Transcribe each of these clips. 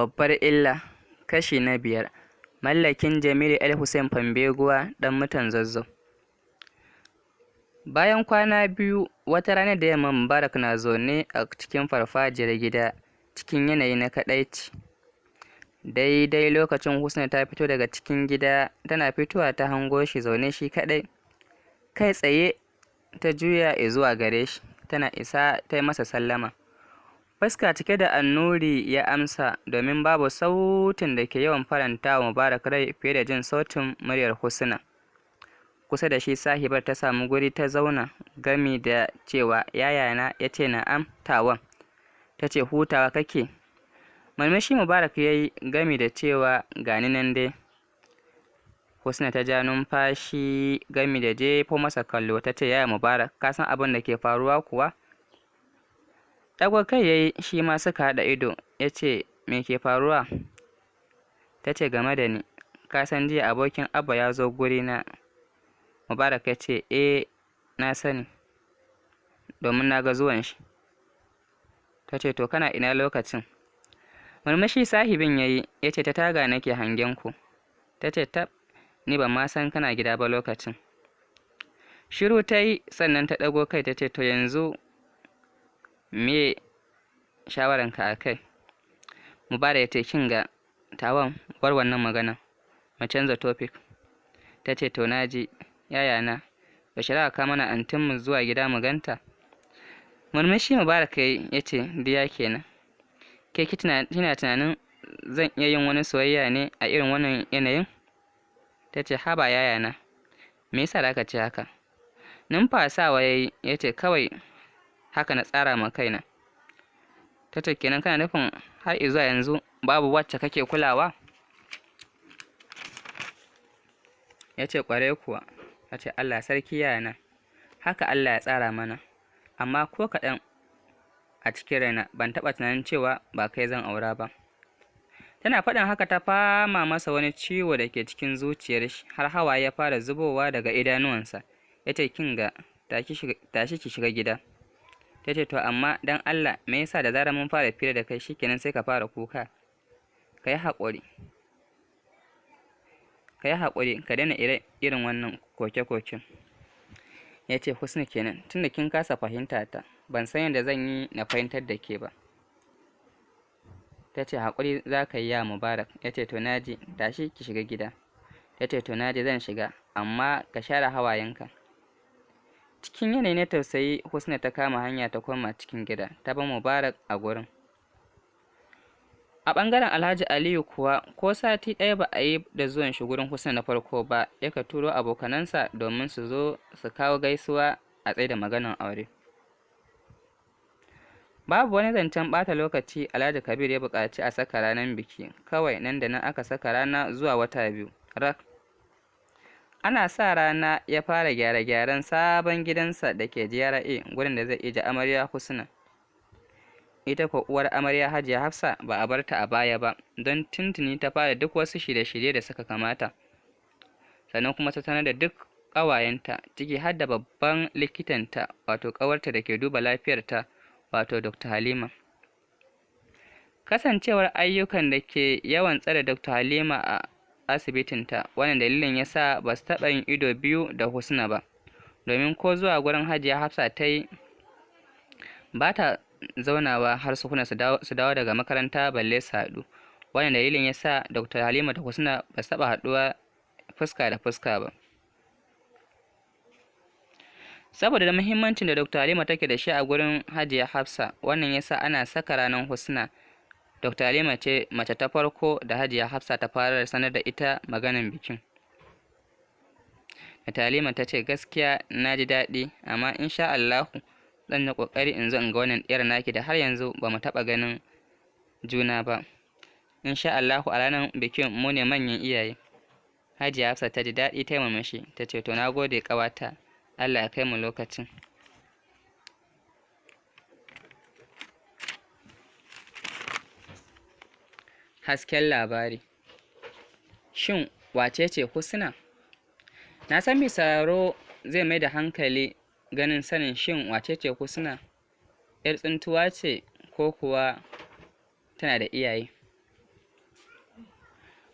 Babbar Illa, kashi na 5, mallakin Jamilu L. Hussein Fambeguwa, ɗan mutan Zazzau. Bayan kwana biyu, wata rana da yamma Mubarak na zaune a cikin farfajiyar gida cikin yanayi na kaɗaici. Daidai lokacin Husna ta fito daga cikin gida, tana fitowa ta hango shi zaune shi kaɗai. Kai tsaye ta juya izuwa gare shi, tana isa ta yi masa sallama. Fuska cike da annuri ya amsa, domin babu sautin da ke yawan faranta wa Mubarak rai fiye da jin sautin muryar Husna. Kusa da shi sahibar ta samu guri ta zauna, gami da cewa yayana, ya ce na'am tawan. Ta ce hutawa kake? Murmushi Mubarak ya yi gami da cewa gani nan dai. Husna ta ja numfashi gami da jefo masa kallo, ta ce yaya Mubarak, ka san abin da ke faruwa kuwa? Ɗago kai ya yi, shi ma suka haɗa ido, ya ce me ke faruwa? Ta ce game da ni, ka san jiya abokin Abba ya zo gurina. Mubarak ya ce eh na sani, domin na ga zuwan shi. Ta ce to kana ina lokacin? Murmushi sahibin ya yi, ya ce ta taga nake hangen ku. Ta ce tab, ni ban ma san kana gida ba lokacin. Shiru ta yi, sannan ta ɗago kai ta ce to yanzu me shawaranka a kai? Mubarak ya ce kin ga tawan, bar wannan magana, mu canza topic. Ta ce to na ji, yayana, yaushe za ka mana antinmu zuwa gida mu ganta? Murmushi Mubarak ya yi, ya ce diya kenan. Ke kina tunanin zan iya yin wani soyayya ne a irin wannan yanayin? Ta ce haba yayana, me yasa za ka ce haka? Numfasawa ya yi, ya ce kawai haka na tsara ma kaina. Ta ce kenan kana nufin har izuwa yanzu babu wacce kake kulawa? Ya ce ƙwarai kuwa. Ta ce Allah sarki yayana, haka Allah ya tsara mana, amma ko kaɗan a cikin raina ban taɓa tunanin cewa ba kai zan aura ba. Tana faɗin haka ta fama masa wani ciwo da ke cikin zuciyar shi, har hawaye ya fara zubowa daga idanuwansa. Ya ce kin ga, tashi ki shiga gida. Ta ce to amma don Allah me yasa da zarar mun fara fira da kai shikenan sai ka fara kuka? Ka yi haƙuri. Ka yi haƙuri, ka daina irin wannan koke-koken. Ya ce Husna kenan, tunda kin kasa fahimta ta, ban san yadda zan yi na fahimtar da ke ba. Ta ce haƙuri za ka yi ya Mubarak. Ya ce to na ji, tashi ki shiga gida. Ta ce to na ji zan shiga, amma ka share hawayenka. Cikin yanayi na tausayi Husna ta kama hanya ta koma cikin gida, ta bar Mubarak a gurin. A ɓangaren Alhaji Aliyu kuwa, ko sati ɗaya ba a yi da zuwan shi gurin Husna na farko ba, yaka turo abokanansa domin su zo su kawo gaisuwa a tsaida maganar aure. Babu wani zancen ɓata lokaci, Alhaji Kabir ya buƙaci a saka ranar biki, kawai nan da nan aka saka rana zuwa wata 2 rak. Ana sa rana ya fara gyare-gyaren sabon gidansa da ke GRA, gurin da zai ije amarya Husna. Ita ko uwar amarya Hajiya Hafsa ba a bar ta a baya ba, don tuntuni ta fara duk wasu shirye-shirye da suka kamata. Sannan kuma ta sanar da duk ƙawayenta, ciki har da babban likitanta, wato ƙawarta da ke duba lafiyarta, wato Dr. Halima. Kasancewar ayyukan da ke yawan tsare Dr. Halima a asibitinta, wannan dalilin ya sa ba su taɓa yin ido biyu da Husna ba, domin ko zuwa gurin Hajiya Hafsa ta yi ba ta zaunawa har su Husna su dawo daga makaranta balle su haɗu. Wannan dalilin ya sa Dr. Halima da Husna ba su taɓa haɗuwa fuska da fuska ba. Saboda da muhimmancin da Dr. Halima take da shi a gurin Hajiya Hafsa, wannan ya sa ana saka ranar Husna. Dr. Halima ce mace ta farko da Hajiya Hafsa ta fara sanar da ita maganan bikin. Dr. Halima ta ce gaskiya na ji daɗi, amma insha Allahu zan yi ƙoƙari in zo in ga wannan ɗiyar naki da har yanzu ba mu taɓa ganin juna ba. Insha Allahu a ranar bikin mu ne manyan iyaye. Hajiya Hafsa ta ji daɗi ta yi murmushi, ta ce to na gode ƙawata, Allah ya kai mu lokacin. Hasken labari. Shin wace ce Husna? Na san mai sauraro zai mai da hankali ganin sanin shin wace ce Husna? ‘Yar tsintuwa ce ko kuwa tana da iyaye?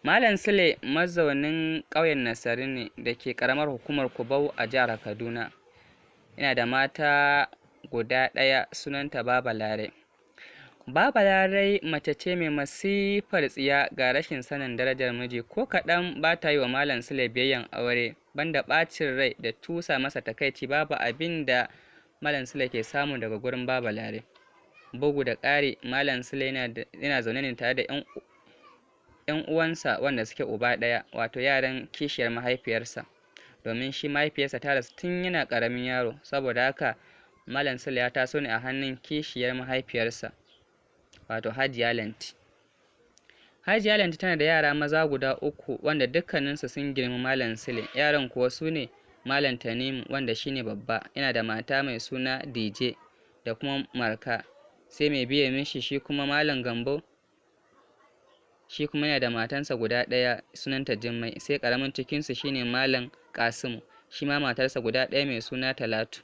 Malam Sule mazaunin ƙauyen Nasari ne da ke ƙaramar hukumar Kubau a jihar Kaduna. Yana da mata guda ɗaya, sunanta Baba Larai. Baba Larai mace ce mai masifar tsiya ga rashin sanin darajar miji, ko kaɗan ba ta yi wa Malam Sule biyayyan aure, banda ɓacin rai da tusa masa takaici babu abin da Malam Sule ke samu daga gurin Baba Larai. Bugu da ƙari, Malam Sule yana zaune ne tare da ‘yan uwansa wanda suke uba ɗaya, wato yaran kishiyar mahaifiyarsa, domin shi mahaifiyarsa ta rasu tun yana ƙaramin yaro, saboda haka Malam Sule ya taso ne a hannun kishiyar mahaifiyarsa, wato Hajiya Lanti. Hajiya Lanti tana da yara maza guda uku wanda dukkaninsu sun girmi Malam Sule. Yaran kuwa su ne Malam Tanimu, wanda shine babba, yana da mata mai suna Dije da kuma Marka, sai mai biye mishi shi kuma Malam Gambo, shi kuma yana da matansa guda ɗaya sunanta Jummai, sai ƙaramin cikinsu shine Malam Kasimu, shi ma matarsa guda ɗaya mai suna Talatu.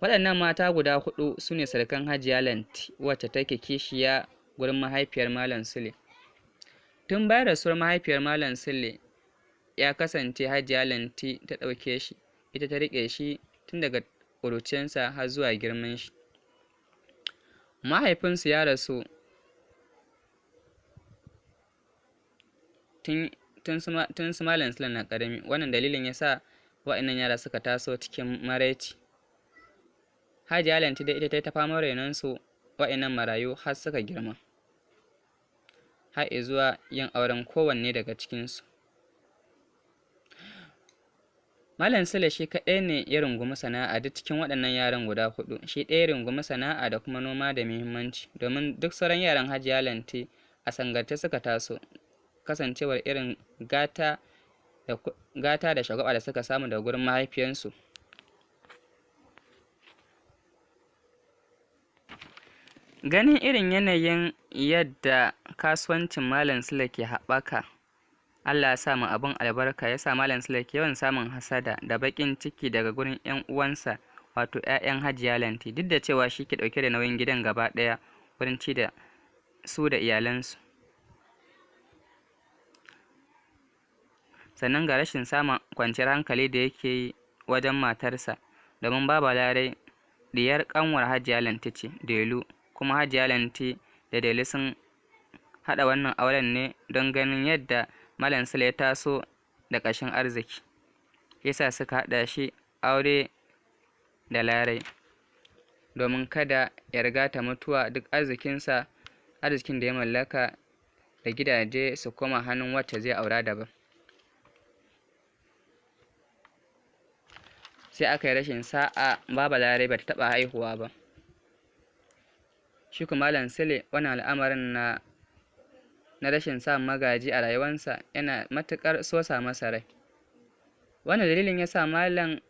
Waɗannan mata guda huɗu su ne surukan Hajiya Lanti, wacce take kishiya gurin mahaifiyar Malam Sule. Tun bayan rasuwar mahaifiyar Malam Sule, ya kasance Hajiya Lanti ta ɗauke shi, ita ta riƙe shi tun daga ƙuruciyarsa har zuwa girman shi. Mahaifinsu ya rasu tun su Malam Sule na ƙarami, wannan dalilin ya sa waɗannan yara suka taso cikin maraici. Hajiya Lanti dai ita ta yi ta faman rainonsu waɗannan marayu har suka girma, har izuwa yin auren kowanne daga cikinsu. Malam Sule shi kaɗai ne ya rungumi sana'a duk cikin waɗannan yaran guda huɗu, shi ɗaya ya rungumi sana'a da kuma noma da muhimmanci, domin duk sauran yaran Hajiya Lanti a sangarce suka taso, kasancewar irin gata da shagwaɓa da suka samu daga gurin mahaifiyarsu. Ganin irin yanayin yadda kasuwancin Malam Sule ke haɓaka, Allah ya sa ma abin albarka, ya sa Malam Sule ke yawan samun hassada da baƙin ciki daga gurin ‘yan uwansa, wato ‘ya'yan Hajiya Lanti, duk da cewa shi ke ɗauke da nauyin gidan gaba ɗaya wurin ci da su da iyalansu. Sannan ga rashin samun kwanciyar hankali da yake yi wajen matarsa, domin Baba Larai ɗiyar ƙanwar Hajiya Lanti ce, Delu, kuma Hajiya Lanti da Delu sun haɗa wannan auren ne don ganin yadda Malam Sule ya taso da ƙashin arziki, ya sa suka haɗa shi aure da Larai, domin kada ya riga ta mutuwa duk arzikinsa, arzikin da ya mallaka da gidaje su koma hannun wacce zai aura daban. Sai aka yi rashin sa'a, Baba Larai ba ta taɓa haihuwa ba. Shi kuma Malam Sule, wannan al'amarin na rashin samun magaji a rayuwarsa yana matuƙar sosa masa rai. Wannan dalilin ya sa Malam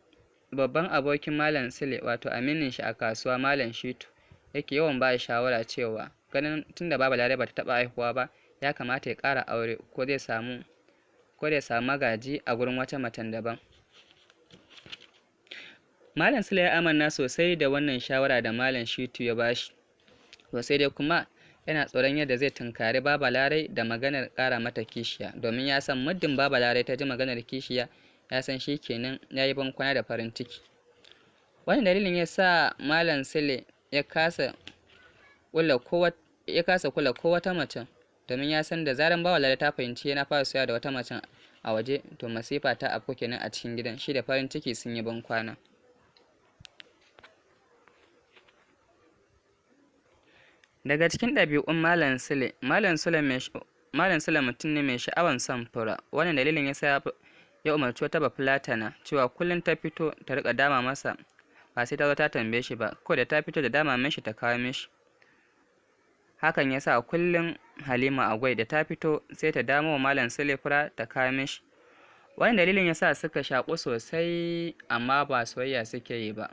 babban abokin Malam Sule, wato aminin shi a kasuwa, Malam Shitu, yake yawan ba shi shawara cewa ganin tunda Baba Larai ba ta taɓa haihuwa ba, ya kamata ya ƙara aure ko zai samu magaji a gurin wata macen daban. Malam Sule ya amanna sosai da wannan shawara da Malam Shitu ya ba shi, to sai dai kuma yana tsoron yadda zai tunkari Baba Larai da maganar ƙara mata kishiya, domin ya san muddin Baba Larai ta ji maganar kishiya, ya san shi kenan ya yi bankwana da farin ciki. Wannan dalilin ya sa Malam Sule ya kasa kula ko wata macen, domin ya san da zaran Baba Larai ta fahimci yana fara soyayya da wata macen a waje, to masifa ta afku kenan a cikin gidan, shi da farin ciki sun yi bankwana. Daga cikin ɗabi'un Malam Sule, Malam Sule mutum ne mai sha'awan son fura. Wannan dalilin ya sa ya umarci wata Bafulatana cewa kullum ta fito ta riƙa dama masa, ba sai ta zo ta tambaye shi ba, kawai da ta fito da dama mishi ta kawo mishi. Hakan ya sa kullum Halima Agwai da ta fito sai ta damo wa Malam Sule fura ta kawo mishi. Wannan dalilin ya sa suka shaƙu sosai, amma ba soyayya suke yi ba,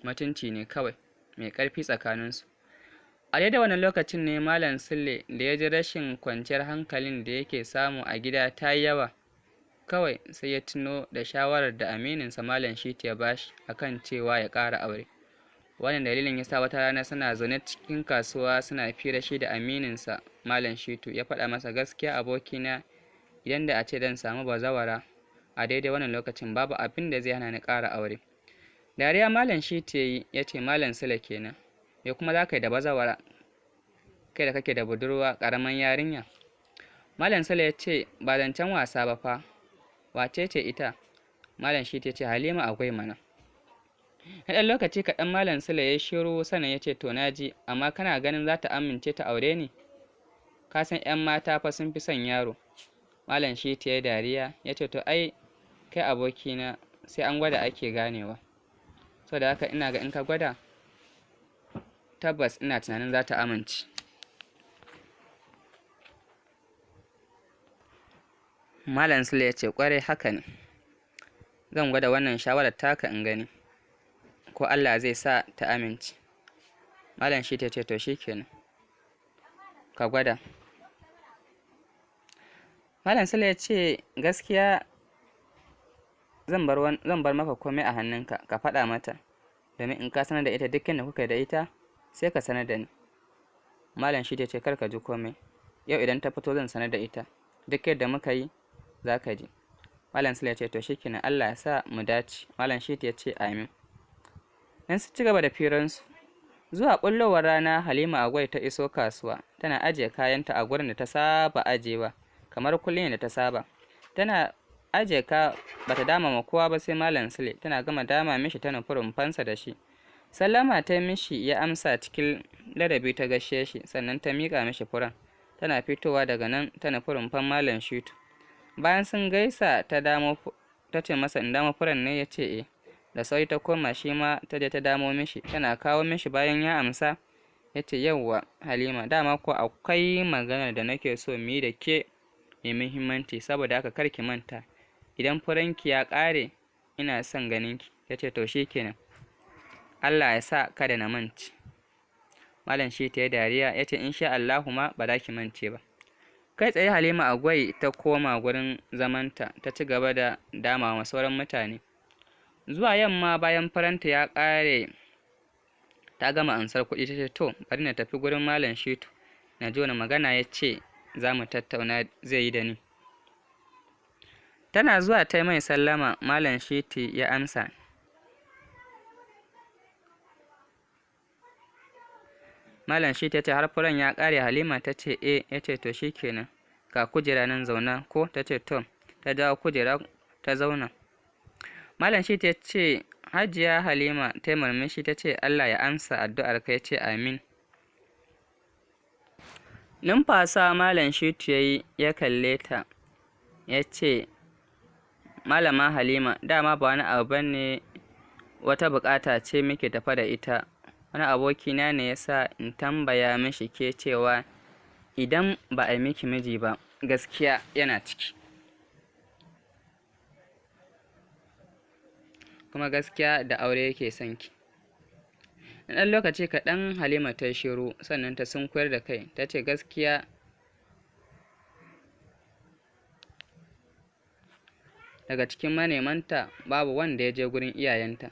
mutunci ne kawai mai ƙarfi tsakaninsu. A daidai wannan lokacin ne Malam Sule da ya ji rashin kwanciyar hankalin da yake samu a gida ta yi yawa, kawai sai ya tuno da shawarar da amininsa Malam Shitu ya bashi akan cewa ya ƙara aure. Wannan dalilin ya sa wata rana suna zaune cikin kasuwa suna fira shi da amininsa Malam Shitu, ya faɗa masa, "Gaskiya abokina, idan da a ce zan samu bazawara a daidai wannan lokacin, babu abin da zai hana ni ƙara aure." Dariya Malam Shitu ya yi, ya ce, "Malam Sule kenan, me kuma za ka yi da bazawara, kai da kake da budurwa ƙaramin yarinya?" Malam Sule ya ce, "Ba zancen wasa ba fa, wace ce ita?" Malam Shitu ya ce, "Halima Agwai mana." Na ɗan lokaci kaɗan Malam Sule ya shiru, sannan ya ce, "To na ji, amma kana ganin za ta amince ta aure ni? Ka san 'yan mata fa sun fi son yaro." Malam Shitu ya dariya, ya ce, "To ai kai abokina, sai an gwada ake ganewa. Saboda haka ina ga in ka gwada, tabbas ina tunanin za ta amince." Malam Sule ya ce, "Ƙwarai haka ne. Zan gwada wannan shawarar taka in gani ko Allah zai sa ta amince." Malam Shitu ya ce, "To shikenan, ka gwada." Malam Sule ya ce, "Gaskiya zan bar maka komai a hannunka, ka faɗa mata, domin in ka sanar da ita duk yadda kuka yi da ita, sai ka sanar da ni." Malam Shitu ya ce, "Kar ka ji komai, yau idan ta fito zan sanar da ita, duk yadda muka yi za ka ji." Malam Sule ya ce, "To shikenan, Allah ya sa mu dace." Malam Shitu ya ce, "Amin." Nan su ci gaba da firansu. Zuwa ɓullowar rana Halima Agwai ta iso kasuwa, tana ajiye kayanta a gurin da ta saba ajiyewa, kamar kullum da ta saba. Tana ajiye ka bata dama ma kowa ba sai Malam Sule, tana gama dama mishi ta nufi rumfansa da shi. Sallama ta mishi ya amsa cikin ladabi, ta gaishe shi, sannan ta miƙa mishi furen. Tana fitowa daga nan ta nufi rumfan Malam Shitu. Bayan sun gaisa ta damo, ta ce masa, "In damo furen ne?" Ya ce, "Eh." Da sauri ta koma shi ma ta je ta damo mishi, tana kawo mishi bayan ya amsa, ya ce, "Yauwa Halima, dama ko akwai maganar da nake so mu yi da ke mai muhimmanci, saboda haka kar ki manta, idan furenki ya ƙare ina son ganinki." Ta ce, "To shikenan, Allah ya sa kada na mance." Malam Shitu ya dariya, ya ce, "Insha Allahu ma ba za ki mance ba." Kai tsaye Halima Agwai ta koma gurin zamanta, ta ci gaba da damawa sauran mutane. Zuwa yamma bayan furenta ya ƙare ta gama ansar kuɗi, ta ce, "To bari na tafi gurin Malam Shitu na ji wani magana ya ce za mu tattauna zai yi da ni." Tana zuwa ta mai sallama, Malam Shitu ya amsa. Malam Shitu ya ce, "Har furen ya ƙare?" Halima ta ce, "Eh." Ya ce, "To shikenan, ga kujera nan zauna ko?" Ta ce, "To." Ta jawo kujera ta zauna. Malam Shitu ya ce, "Hajiya Halima." Ta murmushi ta ce, "Allah ya amsa addu'arka." Ya ce, "Amin." Numfasa Malam Shitu ya yi, ya kalle ta, ya ce, "Malama Halima, dama ba wani abu ba ne, wata buƙata ce muke tafe da ita. Wani abokina ne ya sa in tambaya mishi ke cewa idan ba a yi miki miji ba, gaskiya yana ciki. Kuma gaskiya da aure yake son ki." Na ɗan lokaci kaɗan Halima ta yi shiru, sannan ta sunkuyar da kai, ta ce, "Gaskiya daga cikin manemanta babu wanda ya je gurin iyayenta,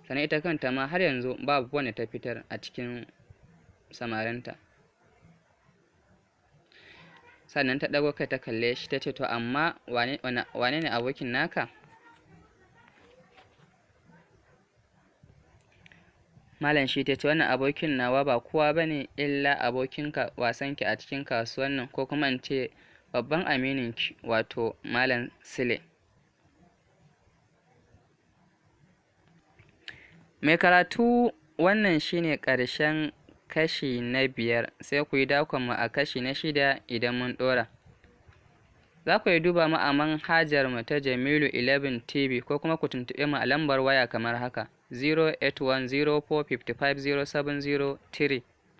sannan ita kanta ma har yanzu babu wanda ta fitar a cikin samarinta." Sannan ta ɗago kai ta kalle shi, ta ce, "To amma wane ne abokin naka?" Malam Shitu ya ce, "Wannan abokin nawa ba kowa ba ne illa abokin wasanki a cikin kasuwan nan, ko kuma in ce babban amininki, wato Malam Sule." Mai karatu, wannan shine ƙarshen kashi na 5, sai ku yi dakon mu a kashi na 6 idan mun ɗora. Za ku iya duba mu a manhajar mu ta Jamilu 11 TV, ko kuma ku tuntuɓe mu a lambar waya kamar haka: 08104550703.